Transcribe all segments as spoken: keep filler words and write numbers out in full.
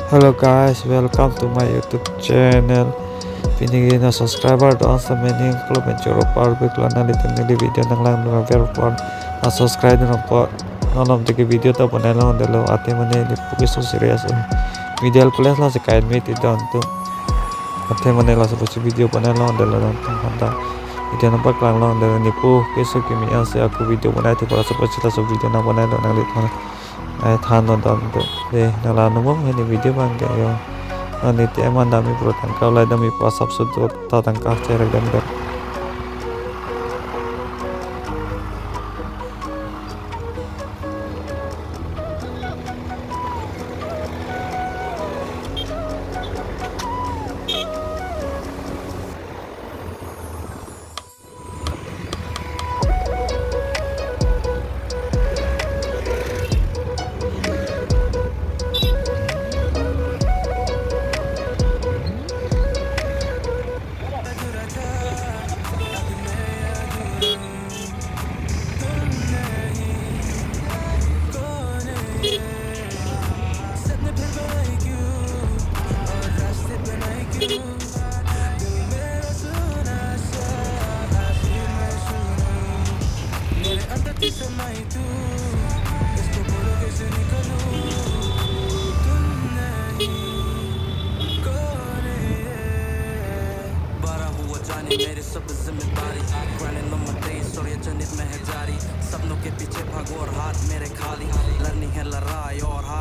Hello guys, welcome to my YouTube channel. Pini ke non subscriber do-an setame ningklo pen choro parpiklo, nanglitum neli video nanglangdun apor na-subscribe dun apot. Non alam te ke video ta bonai longdetlo, athe mane nipu keso serious, eh, medical college lasi kain miti don atum. Athe mane laso pusi video bonai longdetlo don atum, hanta video nangpaklang longdetlo, nipu keso kimi ansi ako video bonai, athe laso pusi laso video nangbonailo, nanglitum ai than non don atum. De, nanglang non mo hini video bang ke yo. Non A T M an damji pura tangka ulai damji, pu asap sudu ta tangka cherek dam dam.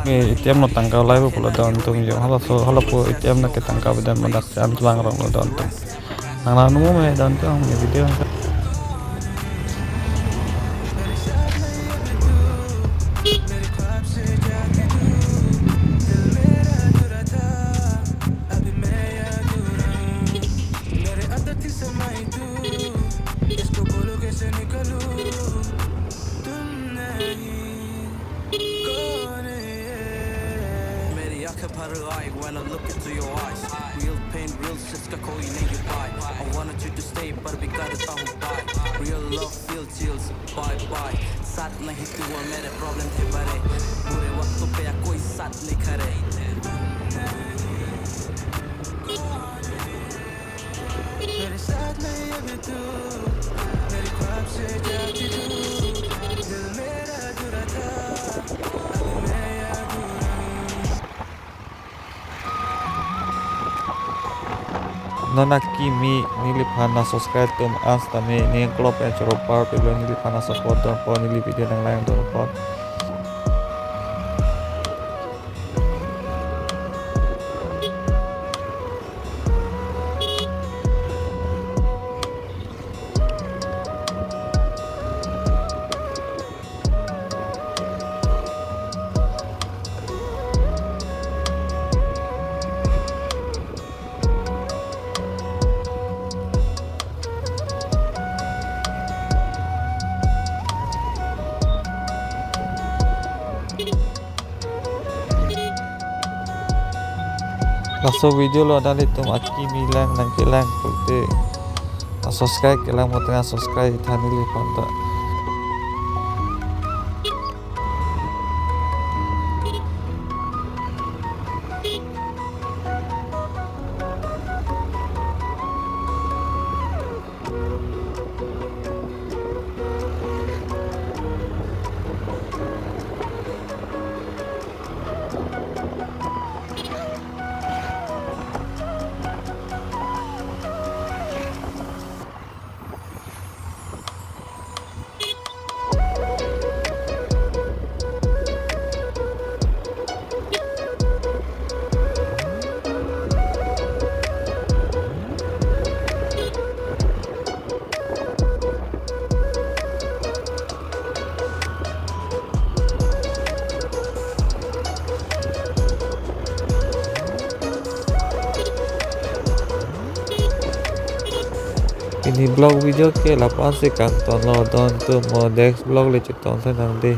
Eh, A T M lo tangka ulai pulo don atum yo. Halaso, halapu A T M lo ke tangka beden madak se an lang rong lo don atum. Nanglang non mo me don atum, ne video. मेरी आंखें भर आए when I look into your eyes. Real pain, real shit का कोई नहीं उपाय. I wanted you to stay पर भी करता हूँ bye. Real love feel chills, bye bye. साथ नहीं तू और मेरे problem थे बड़े. बुरे वक्तों पे या कोई साथ नहीं खड़े. मेरे साथ नहीं अभी तू, मेरे ख्वाब से जाती तू, दिल मेरा अधूरा था, अब मैं अधूरा हूँ. Non akimi neliphan na-subscribe atum an setame ningklo pen choro parpiklo, neliphan na-support dun apot, neli video nanglangdun apot. Laso video lo nanglitum akimi lang nangkelang pulote, subscribe kelang mo tengah subscribe than neliphan ta. Pini vlog video ke lapu-an si kangtonlo don atum, mo next vlog le chetong tha nang dei.